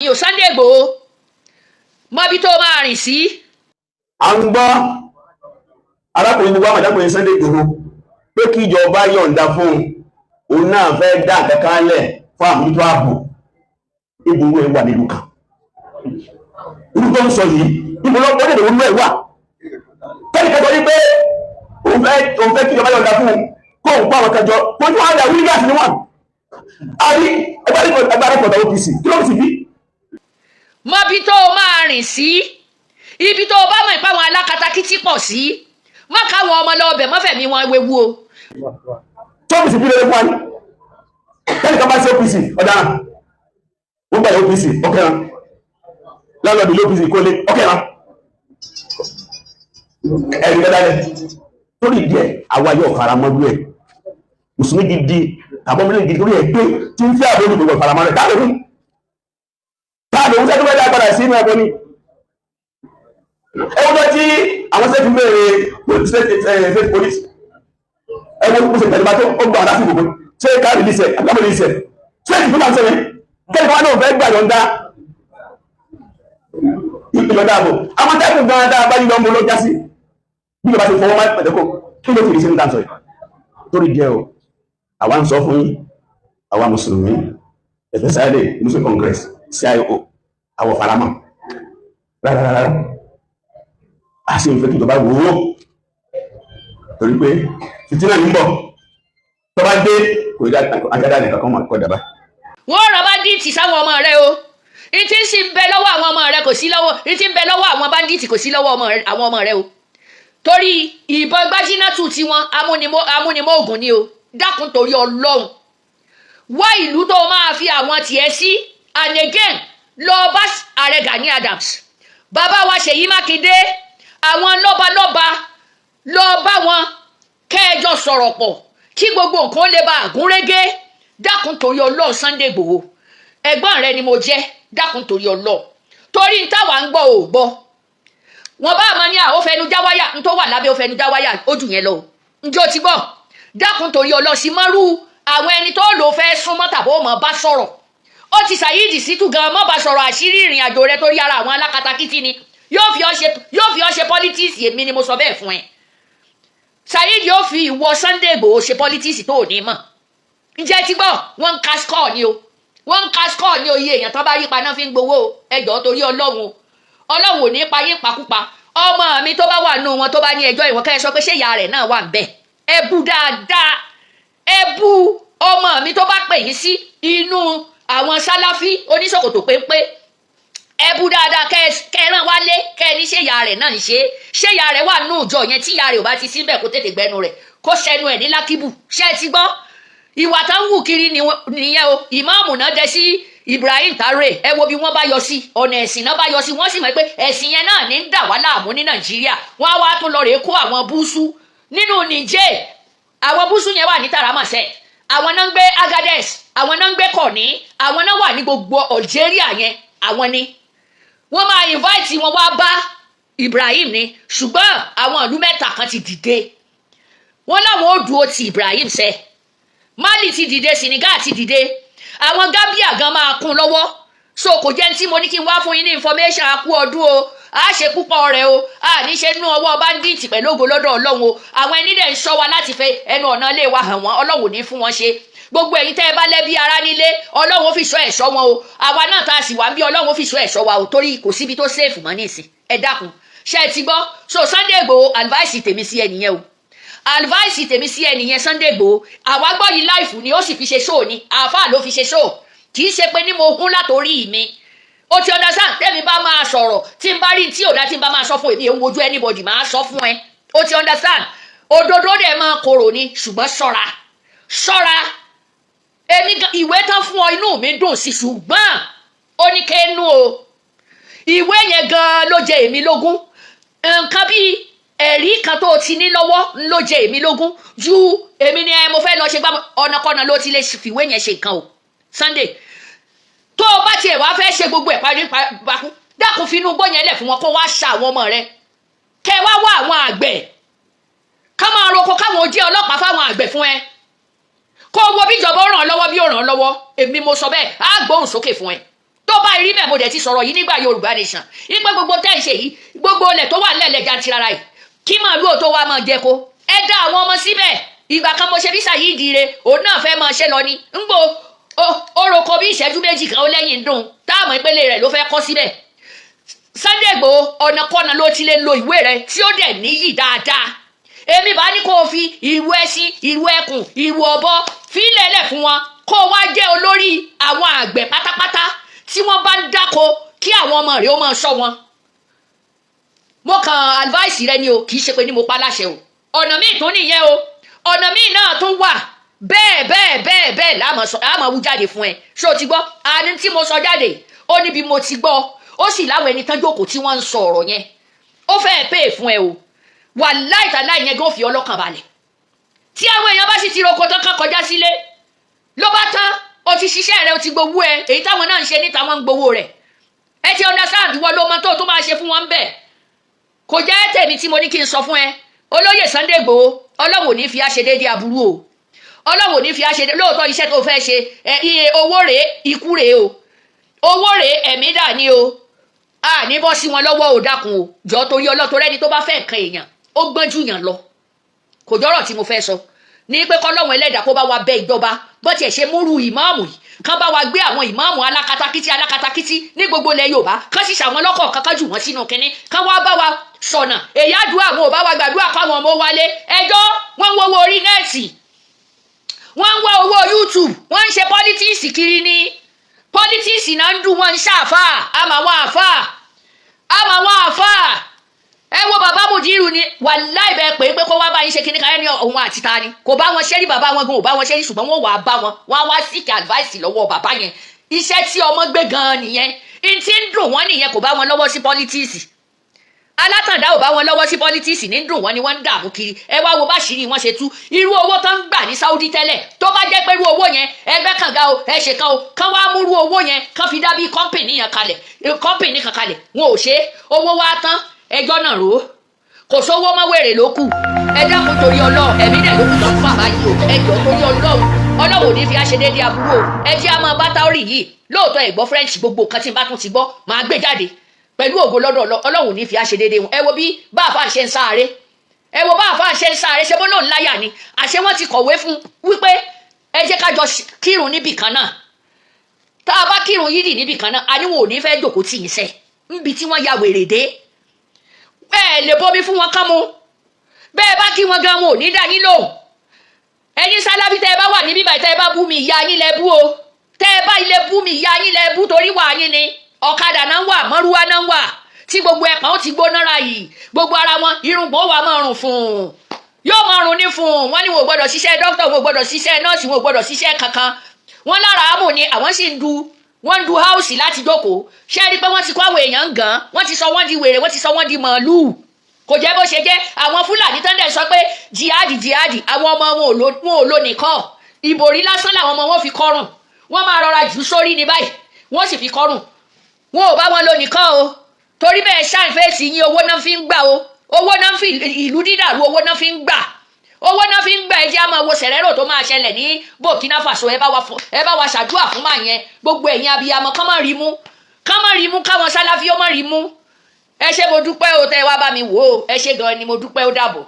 Yóò Sunday Igboho, mọbi tó máa rìn sí. À ń gbọ́ arákùnrin gbogbo àmàdákùnrin Sunday Igboho pé kí ìjọba yọ̀ǹda fún òun náà, fẹ́ dá nǹkan lẹ̀ fún àmójútó ààbò. Ibùdó ẹ̀ wà nílùú kan, irú tó ń sọ yìí, ibùdó ọ̀dẹ̀dẹ̀ olú ẹ̀ wà kẹ́nìkan sọ wípé òun fẹ́ kí ìjọba yọ̀ǹda fún un kó òun kó àwọn kẹjọ kó ní wọn àdá wíńgàsì ni wọn a rí ẹgbẹ́ arẹ́pọ̀tà OPC. Kí ló sì bí? Mọbi tó máa rìn sí, ibi tó o bá mọ̀ ìpá àwọn alákatakítí pọ̀ sí, má káwọn ọmọ lọ ọbẹ̀, mọ́fẹ̀mí wọn wewu o. Tí OPC bí lórí fún wa ní kẹ́nìkan bá sí OPC ọ̀daràn, wọ́n gbà OPC ọ̀kẹ́ran lálọ́dún ilé OPC kólé ọ̀kẹ́ran ẹ̀rí dáadáa. Torí díẹ̀, àwa yóò fara mọ́ bí ẹ̀ mùsùlùmí gidi tàbí ọmọdé gidi torí ẹ̀ pé tí ń fẹ́ àbójú gbogbo faramọ́ rẹ̀. Káàdì fún káàdì òun sẹ́tọ́ fẹ́ dá padà sí inú ẹ̀kọ́ ni. Ẹwọ́n tó tí àwọn state ń bèèrè state police, ẹwọ́n bó ṣe tẹ̀lé tó ó gbà lásìkò pé ṣé káàdì lìṣẹ̀ àbíkámọ̀ lìṣẹ̀ state fún àwọn sẹ́yìn kẹ́lẹ́ kan náà fẹ́ gbà yọ̀ǹda ìyọ̀ǹda àbò àwọn tẹ́kùn gan dáa bá yíyọ ọmọ ló já sí bí ìjọba ṣe fọwọ́ má pẹ̀tẹ́kọ̀. Kí ló fi rí sí ní tàǹsọ̀ yìí? Torí díẹ̀ o, àwa ń sọ fún yín, àwa mùsùlùmí, especially Muslim Congress CIO, àwọ̀ faramọ́ rárá. A sì ń fẹ́ kí ìjọba wò ó, torí pé fìtínà ní bọ̀. Tó bá dé, kò ní ajádá nìkan kan mọ̀ kọ́ dàbá. Wọ́n rán bandit sáwọn ọmọ rẹ o. Ìtí sì ń bẹ lọ́wọ́ àwọn ọmọ rẹ kò sí lọ́wọ́, ìtí ń bẹ lọ́wọ́ àwọn bandit kò sí lọ́wọ́ àwọn ọmọ rẹ o, torí ìbọn gbájínátù tiwọn amúnimọ́ ògùn ni o. Dákun, torí Ọlọ́run, wá ìlú tó máa fi àwọn tiẹ̀ sí. And again, lọ bá ààrẹ Gani Adams, bàbá wa Ṣèyí Mákindé, àwọn lọ́balọ́ba, lọ bá wọn kẹjọ sọ̀rọ̀ pọ̀ kí gbogbo nǹkan lè bá àgúnrégé. Dákun, torí Ọlọ́run, Sunday Igboho, ẹ̀gbọ́n rẹ ni mo jẹ́. Dákun, torí Ọlọ́run, torí n táwa ń gbọ́ ò gbọ́ wọn bá àmọ́ ní à ó fẹnu já wáyà n tó wà lábẹ́, ó fẹnu já wáyà ó jù yẹn lọ o. Njó ti gbọ́? Dákun, torí Ọlọ́run, sí mọ́rú àwọn ẹni tó lò fẹ́ súnmọ́ tàbí ó mọ̀ bá sọ̀rọ̀. Ó ti Saheed Shittu gan mọ́ bá sọ̀rọ̀ àṣírí ìrìn àjò rẹ, torí ara àwọn alákatakítí ni, yóò fi ọ́ ṣe politics. Èmi ni mo sọ bẹ́ẹ̀ fún ẹ. Saheed yóò fi ìwọ Sunday Igboho ṣe politics tó ò ní mọ̀. Ǹjẹ́ ti gbọ́? Wọ́n ń ka score ni o, wọ́n ń ka score ní oyè èèyàn tó bá yípa náà fi ń gbowó. Ẹjọ́, torí Ọlọ́run o, Ọlọ́run ò ní pa yín pakúpa. Ọmọ mi tó bá wà nù wọn, tó bá ní ẹjọ́ ìwọ̀n, kẹ́ ẹ sọ pé ṣé ìyá rẹ̀ náà wà ń bẹ̀. Ẹ bú dáadáa, ẹ bú ọmọ mi tó bá pè yín sí inú àwọn sáláfí oníṣòkòtò péńpé. Ẹ bú dáadáa, kẹ́ ẹ rán wálé, kẹ́ ẹ ní ṣé ìyá rẹ̀ náà ń ṣe, ṣé ìyá rẹ̀ wà nù ìjọ yẹn? Tí ìyá rẹ̀ ò bá ti síbẹ̀, kó tètè gbẹnu rẹ̀, kó ṣẹnu ẹ̀ ní lákìbù. Ṣé ẹ ti gbọ́? Ìwà tá ń wù kiri nìyẹn o. Ìmáàmù náà dẹ sí Ibrahim Traore. Ẹ wo bí wọ́n bá yọ sí ọ̀nà ẹ̀sìn náà bá yọ sí, wọ́n sì mọ̀ pé ẹ̀sìn yẹn náà ní ń dà wá láàmú ní Nàìjíríà. Wọ́n á wá tún lọ rèé kó àwọn búṣú nínú Niger. Àwọn búṣú yẹn wà ní Taramase, àwọn náà ń gbé Agadez, àwọn náà ń gbé Kọ̀ní, àwọn náà wà ní gbogbo Algeria yẹn. Àwọn ni wọ́n máa invite wọn wá bá Ibrahim ni. Ṣùgbọ́n àwọn ìlú mẹ́ta kan ti dìde, wọ́n láwọn ò dúró ti Ibrahim sẹ́. Mali ti dìde, Senegal ti dìde, àwọn Gambia gan máa kún lọ́wọ́. So kò jẹ́ tí mo ní kí n wá fún yín ní information. A kú ọdún o, a ṣe púpọ̀ rẹ̀ o, a ní ṣe nú ọwọ́ bandit pẹ̀lú ògo lọ́dọ̀ Ọlọ́run o. Àwọn ẹni dẹ̀ ń ṣọ́ wa láti fẹ́ ẹnu ọ̀nà ilé wa hàn wọ́n. Ọlọ́run ò ní fún wọn ṣe. Gbogbo ẹ̀yin tẹ́ ẹ bá lẹ́bí ara nílé, Ọlọ́run ó fi ṣọ́ ẹ̀ṣọ́ wọn o. Àwa náà tá a sì wá ń bí, Ọlọ́run ó fi ṣọ́ ẹ̀ṣọ́ wa o, torí kò síbi tó safe mọ́ nísìn. Ẹ dákun, ṣé ẹ ti gbọ́? So Sunday Igboho, advice tèmi sí ẹ nìyẹn o, advice tèmi sí ẹ nìyẹn, Sunday Igboho. Àwa gbọ́ yìí live ni, ó sì fi ṣe show ni, àáfàá ló fi ṣe show, kì í ṣe pé ní mo hún látòrí mi o. Ti understand? Tẹ́mi bá máa sọ̀rọ̀, tí n bá rí tí ò dá, tí n bá máa sọ fún èmi, èmi wojú anybody máa sọ fún ẹ o. Ti understand? Òdodo dẹ̀ máa korò ni, ṣùgbọ́n ṣọ́ra, ṣọ́ra. Èmi ìwé tán fún ọ, inú mi dùn sí, ṣùgbọ́n ó ní kéénú o. Ìwé yẹn gan-an ló jẹ èmi lógún. Nǹkan bíi ẹ̀rí kan tó o ti ní lọ́wọ́ ló jẹ èmi lógún ju èmi ni mo fẹ́ lọ ṣe gbá. Ọ̀nàkọ́nà ló ti lè fìwé yẹn ṣe nǹkan o. Sunday, tó o bá tiẹ̀ wá fẹ́ ṣe gbogbo ẹ̀ parí bakú, dákun, finú gbọ́ yẹn lẹ̀ fún wọn, kó wá ṣa àwọn ọmọ rẹ, kẹ wá wá àwọn àgbẹ̀ ká máa roko, káwọn ojú ọlọ́pàá fáwọn àgbẹ̀ fún ẹ, kó wo bí ìjọba ó ràn ọ́ lọ́wọ́, bí ó ràn ọ́ lọ́wọ́. Èmi mo sọ bẹ́ẹ̀, á gbóhùn sókè fún ẹ. Tó bá rí bẹ́ẹ̀, mo dẹ̀ ti sọ̀rọ̀ yìí nígbà Yorùbá Nation ipe gbogbo tẹ́ ń ṣe yìí, gbogbo ilẹ̀ tó wà nílẹ̀ jantirara yìí, kí màálù ò tó wá máa jẹ kó ẹ dá àwọn ọmọ síbẹ̀. Ìgbà kan mo ṣe bí Saheed Ire, òun náà fẹ́ máa ṣe lọ ni ńgbò ó roko bí ìṣẹ́jú 2 kan, ó lẹ́yìn dùn táàmù ìpele rẹ̀ ló fẹ́ kọ́ síbẹ̀. Sunday Igboho, ọ̀nà kọ́nà ló ti lè lo ìwé rẹ̀ tí ó dẹ̀ níyì dáadáa. Èmi bá ní kó o fi ìrù ẹṣin, ìrù ẹkùn, ìrù ọ̀bọ fílẹ̀ lẹ̀ fún wọn, kó o wá jẹ́ olórí àwọn àgbẹ̀ pátápátá tí wọ́n bá ń dáko, kí àwọn ọmọ rẹ̀ ó máa ṣọ́ wọn. Mo kàn advice rẹ ni o, kì í ṣe pé ní mo pa láṣẹ o. Ọ̀nà míì tún nìyẹn o, ọ̀nà míì náà tún wà bẹ́ẹ̀ bẹ́ẹ̀ bẹ́ẹ̀ bẹ́ẹ̀ láàmú wú jáde fún ẹ. Ṣé o ti gbọ́? Àní tí mo sọ jáde, ó níbi mo ti gbọ́, ó sì láwọn ẹni tán jókòó tí wọ́n ń sọ ọ̀rọ̀ yẹn. Ó fẹ́ẹ́ pè fún ẹ o, wàláì tàláì yẹn gan fi ọlọ́kàn balẹ̀. Tí àwọn èèyàn bá sì ti roko tán, kán kọjá sílé, ló bá tán. O ti ṣiṣẹ́ rẹ, o ti gbowó ẹ. Èyí táwọn náà ń ṣe níta, wọ́n ń gbowó rẹ̀. Ẹ ti understand? Wọ́n ló mọ tó tó máa ṣe fún wọn bẹ́ẹ̀. Kò jẹ́ tèmi tí mo ní kí n sọ fún ẹ, olóyè Sunday Igboho. Ọlọ́run ò ní fi á ṣe déédéé aburú o, Ọlọ́run ò ní fi á ṣe. Lóòótọ́, iṣẹ́ tó fẹ́ ṣe ẹ, iye owó rèé, ikú rèé o, owó rèé, ẹ̀mí dà ní o. A ní bọ́ sí wọn lọ́wọ́ o. Dákun o, jọ, torí ọlọ́tọ̀ rẹ́ni tó bá fẹ́ nǹkan èèyàn, ó gbọ́n jù yàn lọ. Kò jọ́rọ̀ tí mo fẹ́ sọ ní pé kọ́lọ́hún ẹlẹ́dàá kó bá wa bẹ ìjọba, bó tiẹ̀ ṣe múrú ìmáàmù yìí, kán bá wa gbé àwọn ìmáàmù alákatakítí alákatakítí ní gbogbo ilẹ̀ Yorùbá, kán sì ṣàwọn lọ́kọ̀ kankan jù wọ́n sínú kínní, kán wá bá wa sọ̀nà. Èyí àdúrà àwọn ò bá wa gbàdúrà káwọn ọmọ wálé. Ẹjọ́ wọ́n ń wọ́wọ́ orí net, wọ́n ń wá owó YouTube, wọ́n ń ṣe politics kiri ní politics náà ń dùn. Wọ́n ń ṣàfà àmọ́ àwọn àfà, àmọ́ àwọn àfà. Ẹ wo bàbá Mùdírù ni, wàláì bẹ́ẹ̀ pé kó wá bá yín ṣe kíní kan ní òun àti ta ni kò bá wọn ṣe rí. Bàbá wọn gan ò bá wọn ṣe rí, ṣùgbọ́n wọ́n wà á bá wọn, wọ́n á wá seek advice lọ́wọ́ bàbá yẹn. Iṣẹ́ tí ọmọ gbé gan-an nìyẹn, n tí ń dùn wọ́n nìyẹn. Kò bá wọn lọ́wọ́ sí politics, alátàndá ò bá wọn lọ́wọ́ sí politics ní dùn wọ́n ni wọ́n ń dààmú kiri. Ẹ wá wo báṣìírí wọn ṣe tú. Irú owó tó ń gbà ní Saudi tẹ́lẹ̀, tó bá jẹ́ pé irú owó yẹn, ẹgbẹ́ kànga o, ẹ ṣe kan o, kán wá múrú owó yẹn, kán fi dá bí company yẹn kalẹ̀, company kan kalẹ̀. Wọn ò ṣe é, owó wá tán, ẹjọ́ náà rò ó, kò sówó mọ́, wèrè ló kù. Ẹ dákun, torí Ọlọ́run, ẹ̀mí dẹ̀ ló kù tó ń fà báyìí o. Ẹ jọ̀ọ́, torí Ọlọ́run, Ọlọ́run ò ní fi á ṣe déédéé aburú o. Ẹ jẹ́ á máa bá táórì yìí. Lóòótọ́, ẹ gbọ́ French, gbogbo nǹkan tí n bá tún ti gbọ́, máa gbé jáde pẹ̀lú ògo lọ́dọ̀ Ọlọ́run ò ní fi á ṣe déédéé wọn. Ẹ wo bí bá àfa ṣe ń sáré, ẹ wo bá àfa ṣe ń sáré, ṣe bó lóun láyà ni. Àṣé wọ́n ti kọ̀wé fún wípé ẹ jẹ́ ká jọ kírun níbì kan náà. Tá a bá kírun yídì níbì kan náà, àní wọn ò ní fẹ́ jòkó tì í sẹ́ níbi tí wọ́n ya wèrè dé. Ẹ lè bomi fún wọn kán mu, bẹ́ẹ̀ bá kí wọn gan, wọn ò ní dá yín lóhùn. Ẹ̀yin sálábí, tẹ́ ẹ bá wà níbí báyìí, tẹ́ ẹ bá bú mi, ìyá yín lẹ bú o. Tẹ́ ẹ bá ilé bú mi, ìyá yín lẹ bú, torí wà yín ni ọ̀kadà náà wà, mọ́rúwá náà wà, tí gbogbo ẹ̀pọ̀n ó ti gbóná ra yìí, gbogbo ara wọn, irùngbọ̀n wà máa rùn fún un, yóò máa rùn ní fún un. Wọ́n ní wọn ò gbọ́dọ̀ ṣiṣẹ́ dókítà, wọn ò gbọ́dọ̀ ṣiṣẹ́ nọ́ọ̀sì, wọn ò gbọ́dọ̀ ṣiṣẹ́ kankan. Wọ́n lára àmù ni àwọn sì ń du, wọ́n ń du house láti jókòó. Ṣé ẹ rí i pé wọ́n ti kó àwọn èèyàn gan, wọ́n ti sọ wọ́n di wèrè, wọ́n ti sọ wọ́n di màálùú. Kò jẹ́ bó ṣe jẹ́. Àwọn Fúlàní tán dẹ̀ sọ pé jihadi jihadi, àwọn ọmọ wọn ò lo nìkan, ìbòrí lásán làwọn ọmọ wọn fi kọrùn. Wọ́n máa rọra jù sórí ní báyìí, wọ́n sì fi kọrùn. Wọn ò bá wọn lo nìkan o. Torí bẹ́ẹ̀, ṣàǹfẹ̀sì yín, owó náà fi ń gbà o, owó náà fi ìlú dídàrú, owó náà fi ń gbà, owó náà fi ń gbà. Ẹ jẹ́ á máa wo sẹ̀rẹ̀rò tó máa ṣẹlẹ̀ ní Burkina Faso. Ẹ bá wa ṣàdúrà fún màá yẹn. Gbogbo ẹ̀yin abiyamọ, kán má rí mú, kán má rí mú, káwọn sáláfí ó má rí mú. Ẹ ṣé, mo dúpẹ́ o, tẹ́ ẹ wá bá mi wò ó. Ẹ ṣé gan ni, mo dúpẹ́, ó dàbọ̀.